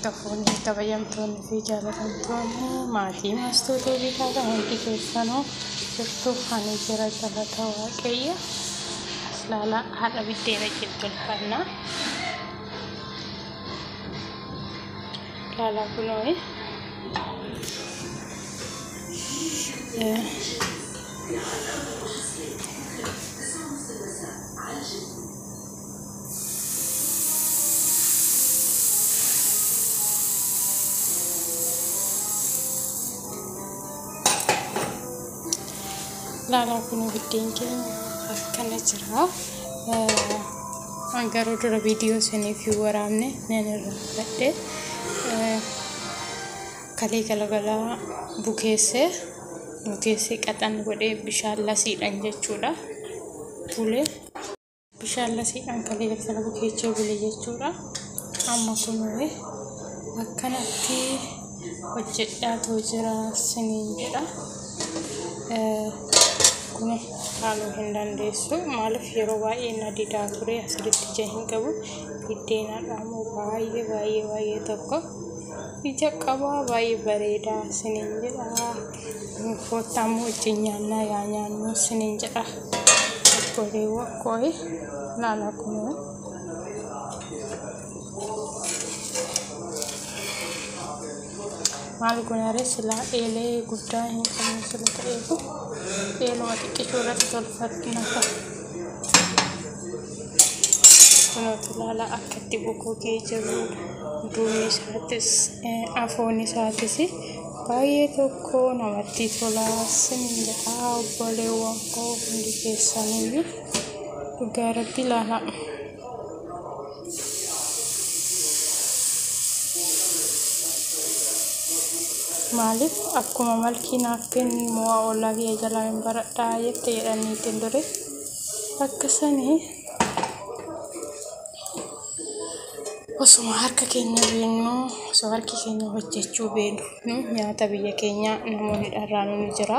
Harka fuunee kabajamtoonni fi jaalatamtoonni maatii maastoota bitaadha. Hundi keessanuu jirtu ani jira galata waaqayyo. As ilaalaa haadha biddeena tolfannaa. Ilaalaa kunoo. Ilaalaa kunoo biddeen keenya akkana jira. Garuu dura viidiyoo isiniif hin waraabne nan irraanfadhe. Kalee galgalaa bukeessee bukeessee qaxan godhee bishaan lasiidhaan jechuudha. Bulee bishaan lasiidhaan kalee galgala bukeessee bule jechuudha. Amma kunoo akkanatti hojjedhaatoo jira isiniin jedha. Kun haaluu hin dandeessu. Maaliif yeroo baay'ee na didaa ture asirratti ija hin qabu. Biddeena dhaamu baay'ee baay'ee baay'ee tokko ija qabaa baay'ee bareedaa isiniin jedha. Kottaa immoo wajjin nyaannaa yaa nyaannu isiniin jedha. Obboleewwan koo ilaalaa kunoo. Maal goonaree silaa eelee guddaa hin qabne sila ta'eefu eeluma xiqqishuu irratti tolfadna ta'a. Kunooti ilaalaa akka itti gogee jiru duubni isaatis afoon isaatis baay'ee tokko namatti tola isiniin jedha obboleewwan koo hundi keessaniyyuu dhugaa irratti ilaalaa. Maaliif akkuma malkii naaf kenni mo'aa ollaa kiyya jalaa hin baradhaa jette jedhaniitiin dure akkasanii osuma harka keenya beeknu osoo harki keenya hojjechuu beeknu nyaata biyya keenyaa namoonni dharraanu ni jira.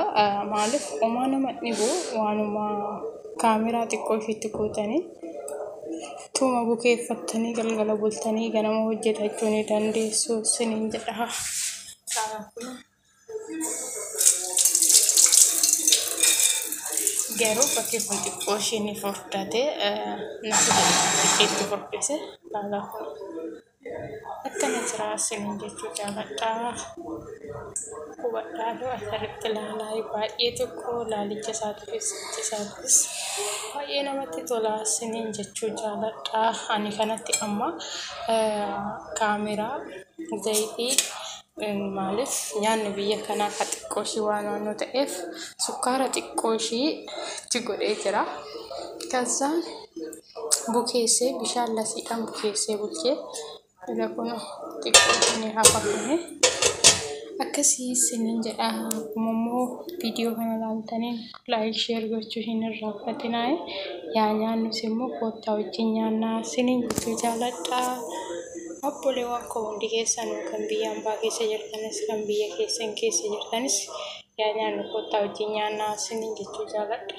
Maaliif homaa nama dhibu waanuma kaameraa xiqqoo isheetti gootanii tuuma bukeeffattanii galgala bultanii ganama hojjetachuu ni dandeessu isiniin jedha. Garuu bakki kun xiqqoo ishee ni furdate natti xiqqeetti furdise ilaalaa kun akkana jira isiniin jechuu jaaladha. Hubadhaa asirratti ilaalaa baay'ee tokko laalicha isaatiifis iji isaatiifis baay'ee namatti tola isiniin jechuu jaaladha. Ani kanatti amma kaameraa zayitii maaliif nyaanni biyya kanaa akka xiqqoo ishii waan naannoo ta'eef sukkaara xiqqoo ishii itti godhee jira. Kazzaan bukeessee bishaan lasiidhaan bukeessee bulchee ila kun xiqqoo ishii hafa kuni akkasii isiniin jedha. Akkuma immoo viidiyoo kana ilaaltaniin like share gochuu hin irraanfatinaa. Yaa nyaannus immoo koottaa wajjin nyaannaa isiniin jechuu jaaladha. Obboleewwan koo hundi keessanuu kan biyya ambaa keessa jirtanis kan biyya keessan keessa jirtanis yaa nyaannu koottaa wajjin nyaannaa isiniin jechuu jaaladha.